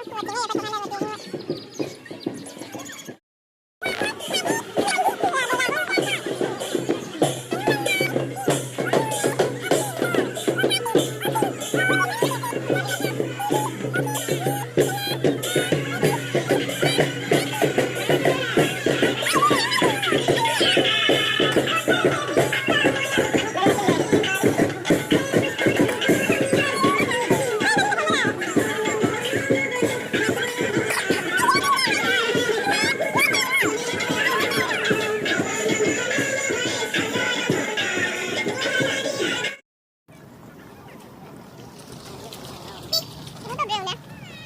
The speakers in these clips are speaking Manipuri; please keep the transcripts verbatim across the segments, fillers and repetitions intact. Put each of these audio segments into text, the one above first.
ꯀꯩꯅꯣ ꯇꯧꯗ꯭ꯔꯦ ꯌꯦꯡꯉꯨꯅꯦ꯫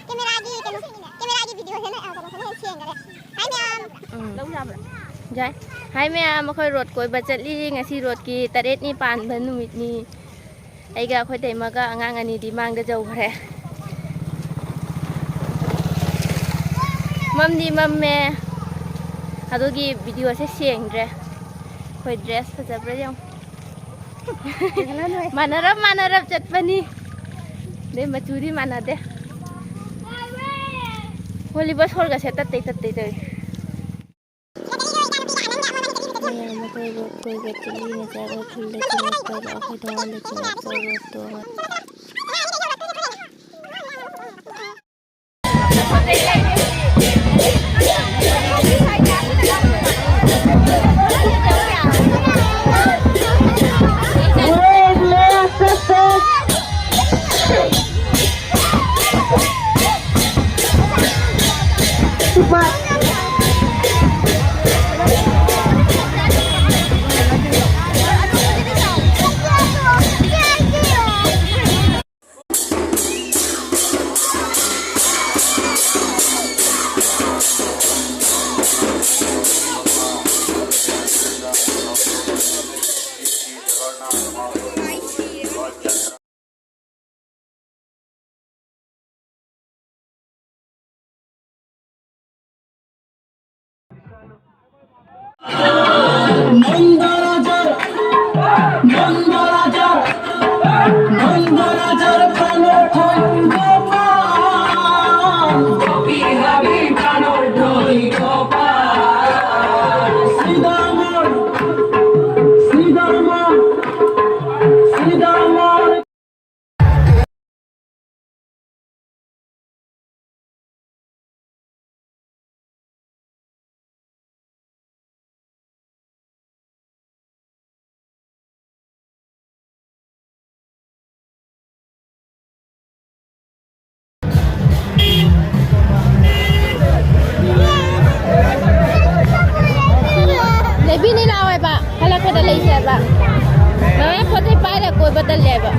ꯀꯦꯃꯦꯔꯥꯒꯤ ꯀꯩꯅꯣ, ꯀꯦꯃꯦꯔꯥꯒꯤ ꯚꯤꯗꯤꯑꯣꯁꯦ ꯅꯣꯏ, ꯑ, ꯀꯩꯅꯣꯁꯦ ꯅꯣꯏ ꯁꯦꯡꯈꯔꯦ꯫ ꯍꯥꯏ ꯃꯌꯥꯝ꯫ ꯎꯝ꯫ ꯂꯧ ꯌꯥꯕ꯭ꯔꯥ? ꯌꯥꯏ꯫ ꯍꯥꯏ ꯃꯌꯥꯝ, ꯑꯩꯈꯣꯏ ꯔꯣꯠ ꯀꯣꯏꯕ ꯆꯠꯂꯤ꯫ ꯉꯁꯤ ꯔꯣꯠꯀꯤ ꯇꯔꯦꯠꯅꯤ ꯄꯥꯟꯕ ꯅꯨꯃꯤꯠꯅꯤ꯫ ꯑꯩꯒ ꯑꯩꯈꯣꯏ ꯇꯩꯃꯒ ꯑꯉꯥꯡ ꯑꯅꯤꯗꯤ ꯃꯥꯡꯗ ꯌꯧꯈ꯭ꯔꯦ꯫ ꯃꯝꯗꯤ ꯃꯝꯃꯦ꯫ ꯑꯗꯨꯒꯤ ꯚꯤꯗꯤꯑꯣꯁꯦ ꯁꯦꯡꯗ꯭ꯔꯦ꯫ ꯑꯩꯈꯣꯏ ꯗ꯭ꯔꯦꯁ ꯐꯖꯕ꯭ꯔꯥ ꯌꯦꯡꯉꯨ꯫ ꯃꯥꯟꯅꯔꯞ ꯃꯥꯟꯅꯔꯞ ꯆꯠꯄꯅꯤ꯫ ꯑꯗꯩ ꯃꯆꯨꯗꯤ ꯃꯥꯟꯅꯗꯦ꯫ ꯍꯣꯂꯤꯕ ꯁꯣꯔꯒꯁꯦ ꯇꯠꯇꯩ ꯇꯠꯇꯩ ꯇꯧꯏ꯫ ꯃꯌꯥꯝ ꯑꯩꯈꯣꯏ ꯔꯣꯠ ꯀꯣꯏꯕ ꯆꯠꯂꯤ꯫ ꯉꯁꯥꯏ ꯑꯩꯈꯣꯏ ꯈꯨꯜꯗ ꯆꯤꯡꯉꯛꯄꯗ ꯑꯩꯈꯣꯏ ꯊꯣꯡꯒꯥꯟꯗ ꯆꯤꯡꯉꯛꯄ ꯔꯣꯠꯇꯣ꯫ ꯑꯩꯁꯦꯕ, ꯃꯃꯥ ꯄꯣꯠ ꯆꯩ ꯄꯥꯏꯔ ꯀꯣꯏꯕ ꯇꯜꯂꯦꯕ꯫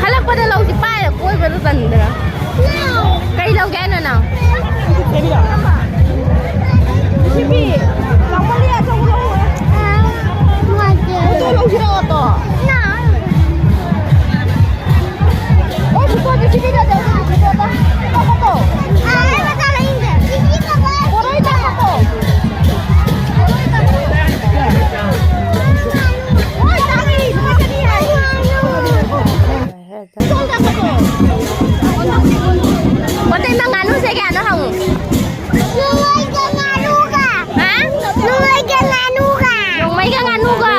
ꯍꯜꯂꯛꯄꯗ ꯂꯧꯁꯤ ꯄꯥꯏꯔ ꯀꯣꯏꯕꯗꯣ ꯇꯟꯗ꯭ꯔꯥ? ꯀꯩ ꯂꯧꯒꯦ ꯍꯥꯏꯅꯣ ꯅꯪ? ꯅꯨꯡꯉꯥꯏꯇꯦ꯫ ꯑꯣꯇꯣ ꯂꯧꯁꯤꯔꯣ, ꯑꯣꯇꯣ? ꯑꯣ, ꯐꯣꯇꯣꯗꯤ ꯁꯤꯗꯤ ꯀꯩꯗꯧ-, ꯐꯣꯇꯣꯗ ꯀꯥꯞꯄꯛꯑꯣ꯫ ꯕꯣꯔꯣꯏ ꯀꯥꯞꯄꯛꯑꯣ꯫ ꯍꯣꯏ, ꯆꯥꯅꯤ, ꯂꯨꯄꯥ ꯆꯅꯤ ꯍꯥꯏ꯫ ꯄꯣꯠꯇꯩ ꯅꯪ ꯉꯥꯅꯨꯁꯦ ꯀꯌꯥꯅꯣ ꯍꯪꯉꯨ꯫ ꯅꯣꯡꯃꯩꯒ ꯉꯥꯅꯨꯒ꯫ ꯍꯥ? ꯅꯣꯡꯃꯩꯒ ꯉꯥꯅꯨꯒ꯫ ꯅꯣꯡꯃꯩꯒ ꯉꯥꯅꯨꯒ?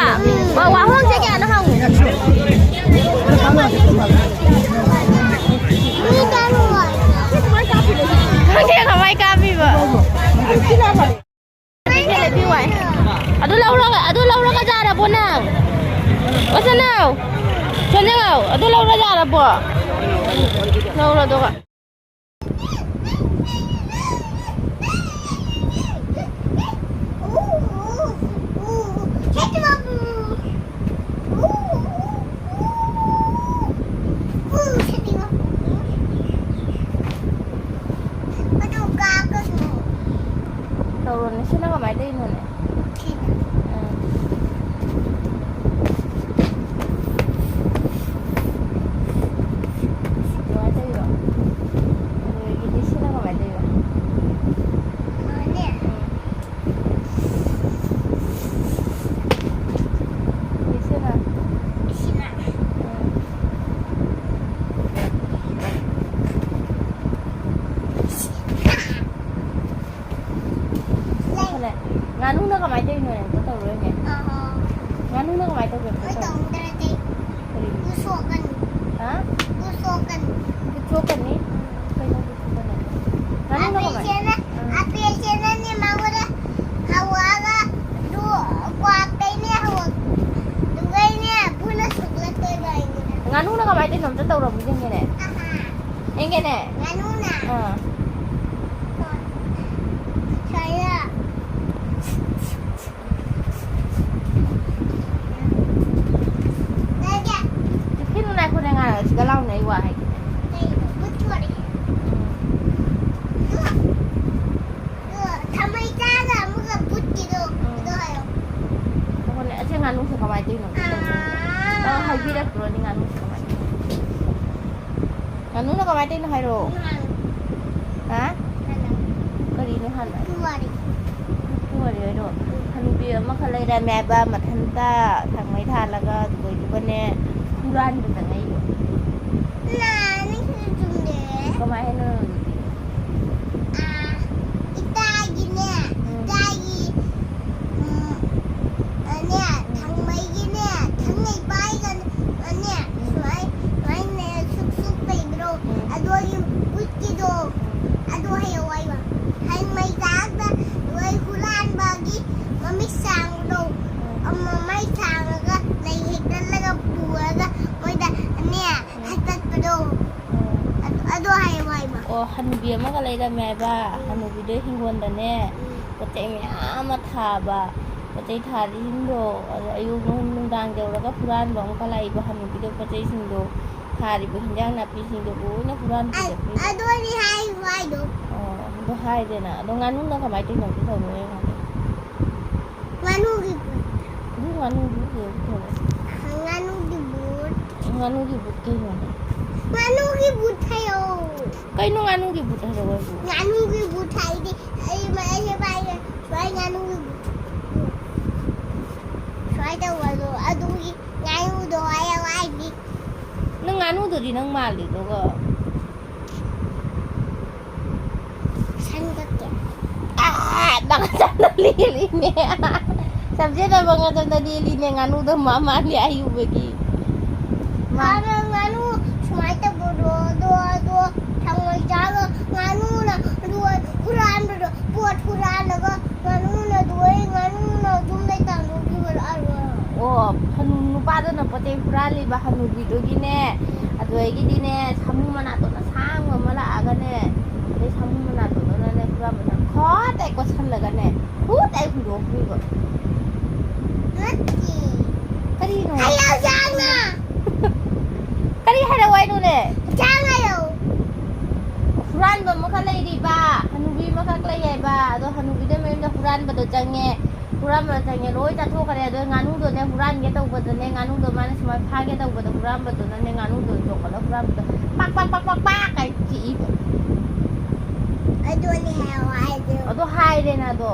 ꯑꯣ, ꯋꯥꯍꯣꯡꯁꯦ ꯀꯌꯥꯅꯣ ꯍꯪꯉꯨ꯫ ꯃꯤ ꯇꯔꯨꯛ꯫ ꯈꯪꯗꯦ ꯀꯃꯥꯏ ꯀꯥꯞꯄꯤꯕ꯫ ꯀꯩꯊꯦꯜ ꯂꯩꯕꯤ ꯋꯥꯏ꯫ ꯑꯗꯨ ꯂꯧꯔꯒ, ꯑꯗꯨ ꯂꯧꯔꯒ ꯌꯥꯔꯕꯣ ꯅꯪ? ꯑꯣ, ꯁꯣꯅꯥꯎ꯫ ꯁꯣꯅꯥꯎ, ꯑꯗꯨ ꯂꯧꯔ ꯌꯥꯔꯕꯣ? ꯂꯧꯔꯣ ꯑꯗꯨꯒ꯫ ꯇꯧꯔꯣꯅꯦ, ꯁꯤꯅ ꯀꯃꯥꯏꯅ ꯇꯧꯔꯤꯅꯣꯅꯦ? ꯁꯤꯅ꯫ ꯑꯥ꯫ ꯀꯃꯥꯏꯅ ꯇꯧꯔꯤꯅꯣ? ꯑꯗꯨꯗꯒꯤꯗꯤ ꯁꯤꯅ ꯀꯃꯥꯏꯅ ꯇꯧꯔꯤꯅꯣ? ꯁꯤꯃꯅꯦ꯫ ꯎꯝ꯫ ꯁꯤꯅ꯫ ꯁꯤꯅ꯫ ꯎꯝ꯫ ꯉꯥꯅꯨꯅ ꯀꯃꯥꯏꯅ ꯇꯧꯔꯤꯅꯣ? ꯑꯝꯇ ꯇꯧꯔꯣꯏꯅꯦ꯫ ꯑꯥ꯫ ꯉꯥꯅꯨꯅ ꯀꯃꯥꯏꯅ ꯇꯧꯒꯦ? ꯑꯝꯇ ꯑꯩ ꯇꯧꯔꯣ꯫ ꯇꯧꯅꯤꯡꯗ꯭ꯔꯗꯤ ꯀꯔꯤꯒꯤ? ꯈꯨꯠ ꯁꯣꯛꯀꯅꯤ꯫ ꯍꯥ? ꯈꯨꯠ ꯁꯣꯛꯀꯅꯤ꯫ ꯈꯨꯠ ꯁꯣꯛꯀꯅꯤ? ꯎꯝ꯫ ꯀꯩꯅꯣ ꯈꯨꯠ ꯁꯣꯛꯀꯅꯤ? ꯉꯥꯅꯨꯅ ꯀꯃꯥꯏꯅ? ꯑꯄꯦꯜꯁꯦꯅ, ꯎꯝ꯫ ꯑꯄꯦꯜꯁꯦꯅꯅꯦ ꯃꯉꯣꯟꯗ ꯍꯧꯔꯛꯑꯒ ꯂꯨ-, ꯀ꯭ꯋꯥꯛꯇꯩꯅꯦ ꯍꯧꯔꯛ-, ꯑꯗꯨꯒꯩꯅꯦ ꯕꯨꯅ ꯁꯣꯛꯂꯛꯇꯣꯏꯕ ꯑꯩꯉꯣꯟꯗ꯫ ꯉꯥꯅꯨꯅ ꯀꯃꯥꯏꯅ ꯇꯧꯔꯤꯅꯣ? ꯑꯝꯇ ꯇꯧꯔꯝꯃꯨ ꯌꯦꯡꯒꯦꯅꯦ꯫ ꯑꯍꯥ꯫ ꯌꯦꯡꯒꯦꯅꯦ꯫ ꯉꯥꯅꯨꯅ꯫ ꯑꯥ꯫ ꯁꯨꯃꯥꯏꯅ ꯁꯤꯗ ꯂꯥꯎꯅꯦ, ꯑꯩ ꯋꯥ ꯍꯥꯏꯒꯦ꯫ ꯀꯩꯅꯣ? ꯕꯨꯠ ꯊꯣꯔꯛꯑꯦ꯫ ꯎꯝ꯫ ꯑꯗꯨꯒ, ꯑꯗꯨꯒ ꯊꯥꯡꯃꯩ ꯆꯥꯒ ꯑꯃꯒ ꯕꯨꯠꯀꯤꯗꯣ, ꯎꯝ꯫ ꯑꯗꯨ ꯍꯥꯏꯌꯣ꯫ ꯑꯩꯈꯣꯏꯅ ꯑꯁꯤ ꯉꯥꯅꯨꯁꯦ ꯀꯃꯥꯏꯅ ꯇꯧꯔꯤꯅꯣ? ꯑꯥ꯫ ꯅꯪ ꯍꯥꯏꯕꯤꯔꯛꯇ꯭ꯔꯣꯅꯦ ꯉꯥꯅꯨꯁꯦ ꯀꯃꯥꯏꯅ ꯇꯧꯔꯤꯅꯣ? ꯉꯥꯅꯨꯅ ꯀꯃꯥꯏꯅ ꯇꯧꯔꯤꯅꯣ ꯍꯥꯏꯔꯣ꯫ ꯉꯥꯅꯨ꯫ ꯍꯥ? ꯉꯥꯅꯨ꯫ ꯀꯔꯤꯅꯣ ꯍꯥꯟꯅ? ꯄꯨꯋꯥꯔꯤ꯫ ꯄꯨꯋꯥꯔꯤ ꯍꯥꯏꯔꯣ? ꯎꯝ꯫ ꯍꯅꯨꯕꯤ ꯑꯃꯈꯛ ꯂꯩꯔꯝꯃꯦ ꯍꯥꯏꯕ, ꯃꯊꯟꯇ ꯊꯥꯡꯃꯩ ꯊꯥꯜꯂꯒ, ꯑꯗꯨꯒ ꯅꯦ, ꯍꯨꯔꯥꯟꯕ ꯆꯪꯉꯛꯏꯕ꯫ ꯅꯥ, ꯅꯪ ꯁꯤꯗꯤ ꯆꯨꯝꯗꯦ꯫ ꯀꯃꯥꯏ ꯍꯥꯏꯅꯣ ꯑꯗꯨꯗꯤ? ꯑꯥ, ꯏꯇꯥꯒꯤꯅꯦ, ꯎꯝ꯫ ꯏꯇꯥꯒꯤ, ꯎꯝ, ꯑꯅꯦ, ꯎꯝ꯫ ꯊꯥꯡꯃꯩꯒꯤꯅꯦ, ꯊꯥꯡꯃꯩ ꯄꯥꯏꯒꯅꯦ, ꯎꯝ꯫ ꯁꯨꯃꯥꯏ, ꯁꯨꯃꯥꯏꯅꯅꯦ, ꯁꯨꯛ ꯁꯨꯛ ꯂꯩꯕꯗꯣ, ꯎꯝ꯫ ꯑꯗꯨꯒꯤ ꯕꯨꯠꯀꯤꯗꯣ, ꯎꯝ꯫ ꯑꯗꯨ ꯍꯌꯦꯡꯋꯥꯏ ꯊꯥꯡꯃꯩ ꯆꯥꯛꯇ ꯂꯣꯏ ꯍꯨꯔꯥꯟꯕꯒꯤ ꯃꯃꯤꯠ ꯁꯥꯡꯕꯗꯣ, ꯎꯝ꯫ ꯑꯃ ꯃꯩ ꯊꯥꯡꯉꯒ ꯂꯩ ꯍꯦꯛꯇꯠꯂꯒ ꯄꯨꯔꯒ ꯃꯣꯏꯗ ꯅꯦ ꯎꯝ꯫ ꯍꯥꯠꯇꯠꯄꯗꯣ꯫ ꯎꯝ꯫ ꯑꯗꯨ, ꯑꯗꯨ ꯍꯥꯏꯌꯣ ꯍꯥꯏꯕ꯫ ꯑꯣ, ꯍꯅꯨꯕꯤ ꯑꯃꯒ ꯂꯩꯔꯝꯃꯦ ꯍꯥꯏꯕ꯫ ꯎꯝ꯫ ꯍꯅꯨꯕꯤꯗꯣ ꯍꯤꯡꯒꯣꯜꯗꯅꯦ ꯎꯝ꯫ ꯄꯣꯠ ꯆꯩ ꯃꯌꯥꯝ ꯑꯃ ꯊꯥꯕ꯫ ꯄꯣꯠ ꯆꯩ ꯊꯥꯔꯤꯁꯤꯡꯗꯣ, ꯑꯗꯣ ꯑꯌꯨꯛ ꯅꯨꯡ-, ꯅꯨꯡꯗꯥꯡ ꯌꯧꯔꯒ ꯍꯨꯔꯥꯟꯕ ꯑꯃꯨꯛꯀ ꯂꯥꯛꯏꯕ ꯍꯅꯨꯕꯤꯗꯣ ꯄꯣꯠ ꯆꯩꯁꯤꯡꯗꯣ꯫ ꯊꯥꯔꯤꯕ ꯍꯤꯟꯖꯥꯡ ꯅꯥꯄꯤꯁꯤꯡꯗꯣ ꯂꯣꯏꯅ ꯍꯨꯔꯥꯟ ꯑ-, ꯄꯨꯔꯛꯈ꯭ꯔꯤꯕ꯫ ꯑꯗꯨꯅꯤ ꯍꯥꯏꯔꯤꯕ ꯑꯩꯗꯣ꯫ ꯑꯣ, ꯑꯗꯨ ꯍꯥꯏꯗꯅ꯫ ꯑꯗꯣ ꯉꯥꯅꯨꯅ ꯀꯃꯥꯏꯅ ꯇꯧꯔꯤꯅꯣ ꯑꯝꯇ ꯇꯧꯔꯣ ꯌꯦꯡꯉꯣ꯫ ꯉꯥꯅꯨꯒꯤ ꯕꯨꯠ꯫ ꯑꯗꯨ ꯉꯥꯅꯨꯗꯨ ꯀꯩꯅꯣ ꯇꯧꯔꯣ꯫ ꯉꯥꯅꯨꯒꯤ ꯕꯨꯠ꯫ ꯉꯥꯅꯨꯒꯤ ꯕꯨꯠ ꯀꯩꯅꯣꯅꯦ? ꯉꯥꯅꯨꯒꯤ ꯕꯨꯠ ꯍꯥꯏꯌꯣ꯫ ꯀꯩꯅꯣ ꯉꯥꯅꯨꯒꯤ ꯕꯨꯠ ꯍꯥꯏꯔꯣ ꯑꯩꯕꯨ? ꯉꯥꯅꯨꯒꯤ ꯕꯨꯠ ꯍꯥꯏꯗꯤ ꯑꯩ ꯃ-, ꯑꯩꯁꯦ ꯄꯥꯏꯒꯦ꯫ ꯁ꯭ꯋꯥꯏ ꯉꯥꯅꯨꯒꯤ ꯕꯨꯠ꯫ ꯁ꯭ꯋꯥꯏ ꯇꯧꯕꯗꯣ ꯑꯗꯨꯒꯤ ꯉꯥꯅꯨꯗꯣ ꯍꯥꯏꯌꯣ ꯍꯥꯏꯗꯤ꯫ ꯅꯪ ꯉꯥꯅꯨꯗꯨꯗꯤ ꯅꯪ ꯃꯥꯜꯂꯤꯗꯨꯒ꯫ ꯁꯟ ꯀꯛꯀꯦ꯫ ꯑꯥ, ꯅꯪ ꯆꯠꯅ ꯂꯦꯜꯂꯤꯅꯦ꯫ ꯁꯝꯖꯦꯠ ꯑꯃ ꯉꯥꯛꯇꯅ ꯂꯦꯜꯂꯤꯅꯦ, ꯉꯥꯅꯨꯗꯣ ꯃꯥ ꯃꯥꯜꯂꯤ ꯑꯌꯨꯕꯒꯤ꯫ ꯃꯥ- ꯍꯥꯟꯅ ꯉꯥꯅꯨ ꯁꯨꯃꯥꯏꯅ ꯇꯧꯕꯗꯣ, ꯑꯗꯣ, ꯑꯗꯣ, ꯊꯥꯡꯃꯩ ꯆꯥꯒ ꯉꯥꯅꯨꯅ ꯂꯣꯏ ꯍꯨꯔꯥꯟꯕꯗꯣ, ꯄꯣꯠ ꯍꯨꯔꯥꯜꯂꯒ ꯉꯥꯅꯨꯅ ꯂꯣꯏ, ꯉꯥꯅꯨꯅ ꯑꯗꯨꯝ ꯂꯩꯇꯥꯟꯗꯣꯛꯈꯤꯕ ꯂꯥꯛꯑꯒ꯫ ꯑꯣ, ꯍꯅꯨ-, ꯅꯨꯄꯥꯗꯨꯅ ꯄꯣꯠ ꯆꯩ ꯍꯨꯔꯥꯜꯂꯤꯕ ꯍꯅꯨꯕꯤꯗꯨꯒꯤꯅꯦ, ꯑꯗꯨꯗꯒꯤꯗꯤꯅꯦ, ꯁꯥꯃꯨ ꯃꯅꯥꯇꯣꯟ ꯑꯁꯥꯡꯕ ꯑꯃ ꯂꯥꯛꯑꯒꯅꯦ, ꯑꯗꯩ ꯁꯥꯃꯨ ꯃꯅꯥꯇꯣꯟꯗꯨꯅꯅꯦ ꯍꯨꯔꯥꯟꯕꯗ ꯈꯣꯠ ꯍꯦꯛ ꯀꯣꯠꯁꯜꯂꯒꯅꯦ, ꯈꯨꯠ ꯍꯦꯛ ꯍꯨꯟꯗꯣꯛꯈ꯭ꯔꯤꯕ꯫ ꯅꯠꯇꯦ꯫ ꯀꯔꯤꯅꯣ? ꯍꯩꯅꯧ ꯆꯥꯡꯅ꯫ ꯀꯔꯤ ꯍꯥꯏꯔꯛꯑꯣ ꯍꯥꯏꯅꯣꯅꯦ? ꯆꯥ ꯍꯥꯏꯔꯛꯑꯣ꯫ ꯍꯨꯔꯥꯟꯕ ꯑꯃꯈꯛ ꯂꯩꯔꯤꯕ, ꯍꯅꯨꯕꯤ ꯑꯃꯈꯛ ꯂꯩ ꯍꯥꯏꯕ, ꯑꯗꯣ ꯍꯅꯨꯕꯤꯗ ꯃꯌꯨꯝꯗ ꯍꯨꯔꯥꯟꯕꯗꯣ ꯆꯪꯉꯦ꯫ ꯍꯨꯔꯥꯟꯕꯗꯣ ꯆꯪꯉꯦ, ꯂꯣꯏ ꯆꯥꯊꯣꯛꯈ꯭ꯔꯦ꯫ ꯑꯗꯣ ꯉꯥꯅꯨꯗꯣꯅꯦ ꯍꯨꯔꯥꯟꯒꯦ ꯇꯧꯕꯗꯅꯦ, ꯉꯥꯅꯨꯗꯣ ꯃꯥꯅ ꯁꯨꯃꯥꯏꯅ ꯐꯥꯒꯦ ꯇꯧꯕꯗ ꯍꯨꯔꯥꯟꯕꯗꯨꯅꯅꯦ ꯉꯥꯅꯨꯗꯣ ꯆꯣꯡꯈꯠꯂ ꯍꯨꯔꯥꯟꯕꯗꯣ ꯄꯥꯛ, ꯄꯥꯛ, ꯄꯥꯛ, ꯄꯥꯛ, ꯄꯥꯛ ꯀꯥꯏ ꯆꯤꯛꯏꯕ꯫ ꯑꯗꯨꯅꯦ ꯍꯥꯏꯌꯣ ꯍꯥꯏꯗꯣ꯫ ꯑꯗꯣ ꯍꯥꯏꯔꯦꯅ ꯑꯗꯣ꯫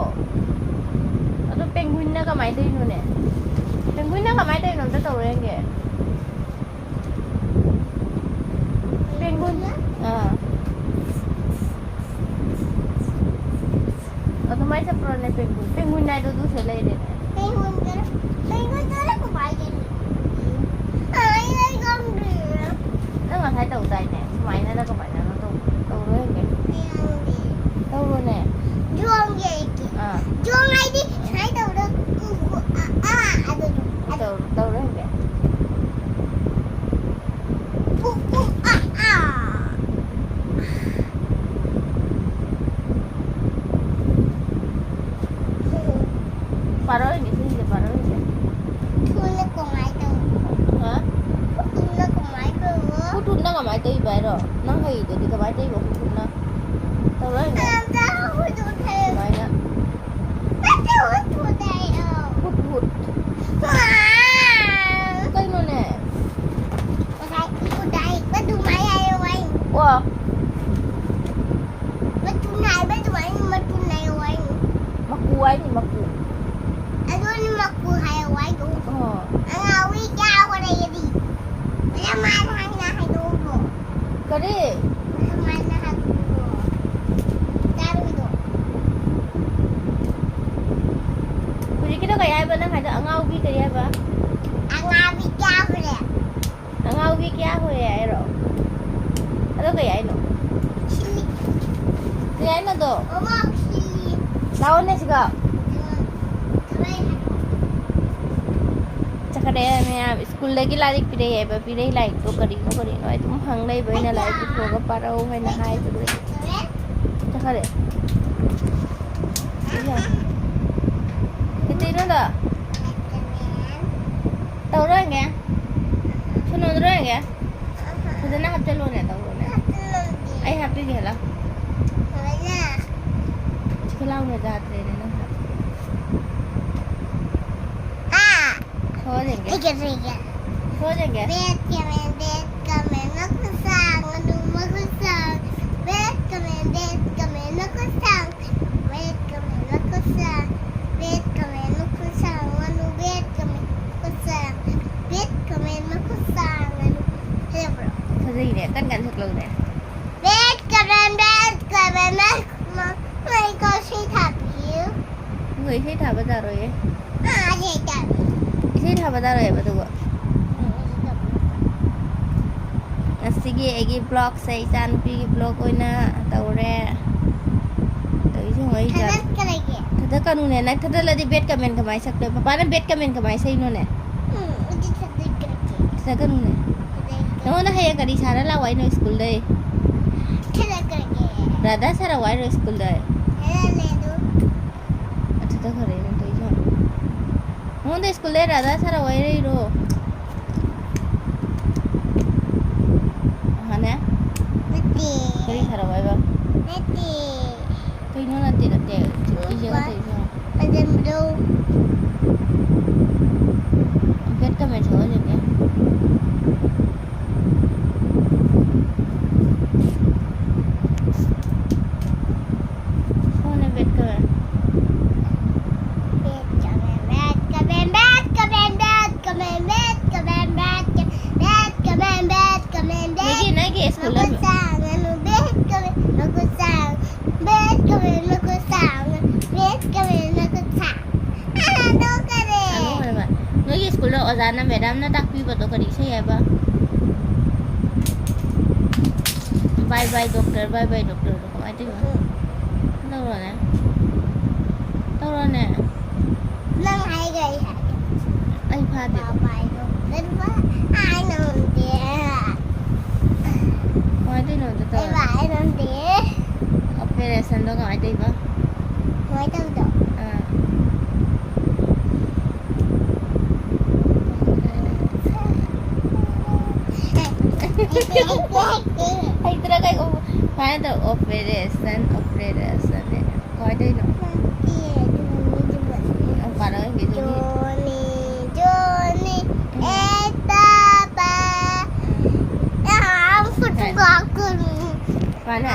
ꯑꯗꯣ ꯄꯦꯡꯒꯨꯏꯟꯅ ꯀꯃꯥꯏꯅ ꯇꯧꯔꯤꯅꯣꯅꯦ? ꯄꯦꯡꯒꯨꯏꯟꯅ ꯀꯃꯥꯏꯅ ꯇꯧꯔꯤꯅꯣ ꯑꯝꯇ ꯇꯧꯔꯣ ꯌꯦꯡꯒꯦ꯫ ꯄꯦꯡꯒꯨꯏꯟ꯫ ꯑꯥ꯫ ꯑꯗꯨꯃꯥꯏꯅ ꯆꯠꯄ꯭ꯔꯣꯅꯦ ꯄꯦꯡꯒꯨꯏꯟ? ꯄꯦꯡꯒꯨꯏꯟ ꯍꯥꯏꯗꯣ ꯑꯗꯨꯁꯨ ꯂꯩꯔꯦꯅꯦ꯫ ꯄꯦꯡꯒꯨꯏꯟꯗꯨꯅ, ꯄꯦꯡꯒꯨꯏꯟꯗꯨꯅ ꯀꯃꯥꯏꯅ ꯆꯠꯂꯤ? ꯑꯩ, ꯑꯩ ꯈꯪꯗ꯭ꯔꯤꯌꯦ꯫ ꯅꯪ ꯉꯁꯥꯏ ꯇꯧꯗꯥꯏꯅꯦ? ꯁꯨꯃꯥꯏꯅꯔ ꯀꯃꯥꯏꯅꯅꯣ ꯇꯧ-, ꯇꯧꯔꯣ ꯌꯦꯡꯒꯦ꯫ ꯌꯦꯡꯒꯦ꯫ ꯇꯧꯔꯣꯅꯦ꯫ ꯌꯣꯡꯒꯦ ꯑꯩꯒꯤ꯫ ꯑꯥ꯫ ꯌꯣꯡ ꯍꯥꯏꯗꯤ ꯁꯨꯃꯥꯏꯅ ꯇꯧꯕꯗꯣ, ꯎ, ꯎ, ꯑ, ꯑ, ꯑꯗꯨꯗꯣ꯫ ꯇꯧ-, ꯇꯧꯔꯣ ꯌꯦꯡꯒꯦ꯫ ꯎ, ꯎ, ꯑ, ꯑ꯫ ꯄꯥꯔꯣ ꯌꯦꯡꯒꯦ, ꯁꯤꯁꯦ ꯄꯥꯔꯣ ꯌꯦꯡꯒꯦ꯫ ꯊꯨꯅ ꯀꯃꯥꯏ ꯇꯧꯕ? ꯍꯥ? ꯊꯨꯅ ꯀꯃꯥꯏ ꯇꯧꯕ? ꯈꯨꯠ ꯊꯨꯅ ꯀꯃꯥꯏ ꯇꯧꯔꯤꯕ ꯍꯥꯏꯔꯣ? ꯅꯪ ꯍꯩꯗꯨꯗꯤ ꯀꯃꯥꯏ ꯇꯧꯔꯤꯕ ꯈꯨꯠ ꯊꯨꯅ? ꯇꯧꯔꯣ ꯌꯦꯡꯒꯦ꯫ ꯑꯝꯇ ꯍꯨꯠꯇꯣꯛꯈ꯭ꯔꯦ꯫ ꯁꯨꯃꯥꯏꯅ꯫ ꯅꯠꯇꯦ, ꯍꯨꯠꯇꯣꯛꯈ꯭ꯔꯦ ꯑꯩ꯫ ꯍꯨꯠ, ꯍꯨꯠ꯫ ꯑꯥ! ꯀꯩꯅꯣꯅꯦ? ꯉꯁꯥꯏ ꯎꯗꯥꯏ, ꯑꯗꯨꯃꯥꯏ ꯍꯥꯏꯌꯣ ꯍꯥꯏ꯫ ꯑꯣ꯫ ꯃꯇꯨ ꯅꯥꯏꯕ ꯑꯗꯨꯃꯥꯏꯅ ꯃꯇꯨ ꯅꯥꯏꯌꯣ ꯍꯥꯏ꯫ ꯃꯀꯨ ꯍꯥꯏꯅꯤ, ꯃꯀꯨ꯫ ꯑꯗꯨꯅꯤ ꯃꯀꯨ ꯍꯥꯏꯌꯣ ꯍꯥꯏꯗꯣ꯫ ꯑꯣ꯫ ꯑꯉꯥꯎꯕꯤ ꯀꯌꯥ ꯍꯣꯔꯛꯑꯗꯤ꯫ ꯃꯌꯥꯝ ꯃꯥꯅ ꯍꯥꯏꯅ ꯍꯥꯏꯗꯣꯛꯑꯣ꯫ ꯀꯔꯤ? ꯃꯌꯥꯝ ꯃꯥꯅ ꯍꯥꯏꯗꯣꯛꯑꯣ꯫ ꯆꯥꯔꯣꯏꯗꯣ꯫ ꯍꯧꯖꯤꯛꯀꯤꯗꯣ ꯀꯩ ꯍꯥꯏꯕ ꯅꯪ ꯍꯥꯏꯗꯣ? ꯑꯉꯥꯎꯕꯤ ꯀꯔꯤ ꯍꯥꯏꯕ? ꯑꯉꯥꯎꯕꯤ ꯀꯌꯥ ꯍꯣꯔꯦ꯫ ꯑꯉꯥꯎꯕꯤ ꯀꯌꯥ ꯍꯣꯔꯦ ꯍꯥꯏꯔꯣ? ꯑꯗꯣ ꯀꯩ ꯍꯥꯏꯅꯣ? ꯁꯤꯜꯂꯤ꯫ ꯀꯩ ꯍꯥꯏꯅꯣ ꯑꯗꯣ? ꯃꯃꯥ ꯁꯤꯜꯂꯤ꯫ ꯂꯥꯛꯑꯣꯅꯦ ꯁꯤꯒ꯫ ꯎꯝ꯫ ꯀꯃꯥꯏ ꯍꯥꯏꯕ? ꯆꯠꯈ꯭ꯔꯦ ꯃꯌꯥꯝ꯫ ꯁ꯭ꯀꯨꯜꯗꯒꯤ ꯂꯥꯏꯔꯤꯛ ꯄꯤꯔꯛꯑꯦꯕ꯫ ꯄꯤꯔꯛꯏ ꯂꯥꯏꯔꯤꯛꯇꯣ ꯀꯔꯤꯅꯣ ꯀꯔꯤꯅꯣ ꯑꯩ ꯑꯗꯨꯝ ꯍꯪ ꯂꯩꯕ꯫ ꯑꯩꯅ ꯂꯥꯏꯔꯤꯛ ꯄꯨꯊꯣꯛꯑꯒ ꯄꯥꯔꯛꯎ ꯍꯥꯏꯅ ꯍꯥꯏꯕꯗꯨꯗꯤ꯫ ꯆꯠꯈ꯭ꯔꯦ꯫ ꯀꯩꯗꯧꯅꯣꯗꯣ? ꯇꯧꯔꯣꯏꯅꯦ꯫ ꯁꯨꯅꯣꯗ ꯂꯣꯏꯔꯒꯦ꯫ ꯐꯖꯅ ꯍꯥꯞꯆꯜꯂꯣꯅꯦ, ꯇꯧꯔꯣꯅꯦ꯫ ꯑꯩ ꯍꯥꯞꯄꯤꯒꯦ, ꯂꯥꯎ꯫ ꯁꯤ ꯈꯨꯠꯂꯥꯎꯅ ꯌꯥꯗ꯭ꯔꯦꯅꯦ, ꯅꯪ ꯍꯥꯞꯄꯤꯒꯦ꯫ ꯊꯣꯛꯑ ꯌꯦꯡꯒꯦ꯫ ꯊꯣꯛꯑ ꯌꯦꯡꯒꯦ꯫ ꯕꯦꯠ ꯀꯃꯦꯟ, ꯕꯦꯠ ꯀꯃꯦꯟ, ꯃꯈꯨꯠ ꯁꯥꯡ, ꯉꯥꯅꯨ ꯃꯈꯨꯠ ꯁꯥꯡ꯫ ꯕꯦꯠ ꯀꯃꯦꯟ, ꯕꯦꯠ ꯀꯃꯦꯟ, ꯃꯈꯨꯠ ꯁꯥꯡ꯫ ꯕꯦꯠ ꯀꯃꯦꯟ, ꯃꯈꯨꯠ ꯁꯥꯡ꯫ ꯕꯦꯠ ꯀꯃꯦꯟ, ꯃꯈꯨꯠ ꯁꯥꯡ, ꯉꯥꯅꯨ꯫ ꯕꯦꯠ ꯀꯃꯦꯟ, ꯃꯈꯨꯠ ꯁꯥꯡ꯫ ꯕꯦꯠ ꯀꯃꯦꯟ, ꯃꯈꯨꯠ ꯁꯥꯡ, ꯉꯥꯅꯨ꯫ ꯐꯖꯕ꯭ꯔꯣ? ꯐꯖꯩꯅꯦ, ꯀꯟ ꯀꯟ ꯁꯛꯂꯛꯎꯅꯦ꯫ ꯕꯦꯠ ꯀꯃꯦꯟ, ꯕꯦꯠ ꯀꯃꯦꯟ, ꯃ-, ꯃ-, ꯃꯩ ꯀꯣꯛꯁꯤ ꯊꯥꯕꯤꯌꯨ꯫ ꯃꯣꯏ ꯏꯁꯩ ꯊꯥꯕ ꯌꯥꯔꯣꯏꯌꯦ꯫ ꯑꯥ, ꯏꯁꯩ ꯊꯥꯕꯤꯌꯨ꯫ ꯏꯁꯩ ꯊꯥꯕ ꯌꯥꯔꯣꯏꯌꯦꯕ, ꯑꯗꯨꯒ꯫ ꯎꯝ, ꯏꯁꯩ ꯊꯥꯕꯤꯌꯨ꯫ ꯉꯁꯤꯒꯤ ꯑꯩꯒꯤ vlogꯁꯦ ꯏꯆꯥꯅꯨꯄꯤꯒꯤ vlog ꯑꯣꯏꯅ ꯇꯧꯔꯦ꯫ ꯇꯧꯔꯤꯁꯦ ꯌꯦꯡꯉꯣ, ꯑꯩ ꯏꯆꯥ-, ꯊꯥꯒꯠꯀꯅꯨꯅꯦ, ꯅꯪ ꯊꯥꯒꯠꯂꯗꯤ ꯕꯦꯠ ꯀꯃꯦꯟ ꯀꯃꯥꯏꯅ ꯁꯛꯇꯣꯏ? ꯄꯄꯥꯅ ꯕꯦꯠ ꯀꯃꯦꯟ ꯀꯃꯥꯏꯅ ꯁꯛꯏꯅꯣꯅꯦ? ꯎꯝ, ꯑꯗꯨ ꯊꯥꯒꯠꯀꯅꯨ꯫ ꯊꯥꯒꯠꯀꯅꯨꯅꯦ꯫ ꯊꯥꯒꯠꯀꯅꯨ꯫ ꯅꯉꯣꯟꯗ ꯍꯌꯦꯡ ꯀꯔꯤ ꯁꯥꯔ ꯂꯥꯛꯑꯣ ꯍꯥꯏꯅꯣ ꯁ꯭ꯀꯨꯜꯗꯩ? ꯊꯥꯒꯠꯀꯅꯨ꯫ ꯔꯥꯙꯥ ꯁꯥꯔꯛꯑꯣ ꯍꯥꯏꯔꯣ ꯁ꯭ꯀꯨꯜꯗ? ꯍꯦꯔꯥ ꯂꯩꯔꯨ꯫ ꯑꯗꯨꯗ ꯈꯔ ꯌꯦꯡꯉꯣ ꯇꯧꯔꯤꯁꯦ ꯌꯦꯡꯉꯣ꯫ ꯅꯉꯣꯟꯗ ꯁ꯭ꯀꯨꯜꯗ ꯔꯥꯙꯥ ꯁꯥꯔꯛꯑꯣ ꯍꯥꯏꯔꯛꯏꯔꯣ? ꯍꯥꯅꯦ? ꯅꯠꯇꯦ꯫ ꯀꯔꯤ ꯁꯥꯔꯛꯑꯣ ꯍꯥꯏꯕ? ꯅꯠꯇꯦ꯫ ꯀꯩꯅꯣ ꯅꯠꯇꯦ ꯅꯠꯇꯦ? ꯆꯤꯛꯄꯤꯁꯦ ꯅꯠꯇꯦ ꯏꯕꯦꯝꯃ꯫ ꯑꯗꯨꯝꯗꯣ꯫ ꯕꯦꯠ ꯀꯃꯦꯟ ꯁꯣꯛꯍꯜꯂꯤꯅꯦ꯫ ꯐꯣꯟꯅ ꯕꯦꯠ ꯀꯃꯦꯟ꯫ ꯕꯦꯠ ꯀꯃꯦꯟ, ꯕꯦꯠ ꯀꯃꯦꯟ, ꯕꯦꯠ ꯀꯃꯦꯟ, ꯕꯦꯠ ꯀꯃꯦꯟ, ꯕꯦꯠ ꯀꯃꯦꯟ, ꯕꯦꯠ ꯀꯃꯦꯟ, ꯕꯦꯠ ꯀꯃꯦꯟ, ꯕꯦꯠ ꯅꯣꯏꯒꯤ, ꯅꯣꯏꯒꯤ ꯁ꯭ꯀꯨꯜꯗ ꯃꯈꯨꯠ ꯁꯥꯡ ꯉꯥꯅꯨ, ꯕꯦꯠ ꯀꯃꯦꯟ, ꯃꯈꯨꯠ ꯁꯥꯡ, ꯕꯦꯠ ꯀꯃꯦꯟ, ꯃꯈꯨꯠ ꯁꯥꯡ, ꯕꯦꯠ ꯀꯃꯦꯟ, ꯃꯈꯨꯠ ꯁꯥꯡ꯫ ꯑꯥ, ꯇꯣꯛꯈꯔꯦ꯫ Hello, hello. ꯅꯣꯏꯒꯤ ꯁ꯭ꯀꯨꯜꯗ ꯑꯣꯖꯥꯅ, ꯃꯦꯗꯥꯝꯅ ꯇꯥꯛꯄꯤꯕꯗꯣ ꯀꯔꯤ ꯏꯁꯩ ꯍꯥꯏꯕ? Bye bye doctor, bye bye doctor ꯗꯣ ꯀꯃꯥꯏꯅ ꯇꯧꯔꯤꯅꯣ? ꯎꯝ꯫ ꯇꯧꯔꯣꯅꯦ꯫ ꯇꯧꯔꯣꯅꯦ꯫ ꯅꯪ ꯍꯥꯏꯒꯦ ꯑꯩ ꯍꯥꯏꯒꯦ꯫ ꯑꯩ ꯐꯥꯗꯦ꯫ Bye bye doctor, bye꯫ ꯑꯩ ꯉꯝꯗꯦ꯫ ꯀꯃꯥꯏꯅ ꯇꯧꯔꯤꯅꯣ ꯑꯝꯇ ꯇꯧꯔꯣ꯫ ꯑꯩ ꯉꯝꯗꯦ꯫ Operation ꯗꯣ ꯀꯃꯥꯏꯅ ꯇꯧꯔꯤꯕ? ꯀꯃꯥꯏꯅ ꯇꯧꯕꯗꯣ? ꯑꯥ꯫ ꯍꯩꯇ꯭ꯔꯥ ꯀꯩ? ꯁꯨꯃꯥꯏꯅ ꯇꯧ, operation, operation ꯀꯃꯥꯏꯅ ꯇꯧꯔꯤꯅꯣ? ꯄꯥꯔꯣ ꯑꯩꯒꯤ ꯑꯗꯨꯒꯤ꯫ Johnny, Johnny, ꯎꯝ꯫ ꯑꯦ ꯇꯥꯕ꯫ ꯌꯥꯝ ꯐꯨꯠ ꯐꯨꯠ ꯀꯥꯛꯇꯣꯏꯅꯤ꯫ ꯁꯨꯃꯥꯏꯅ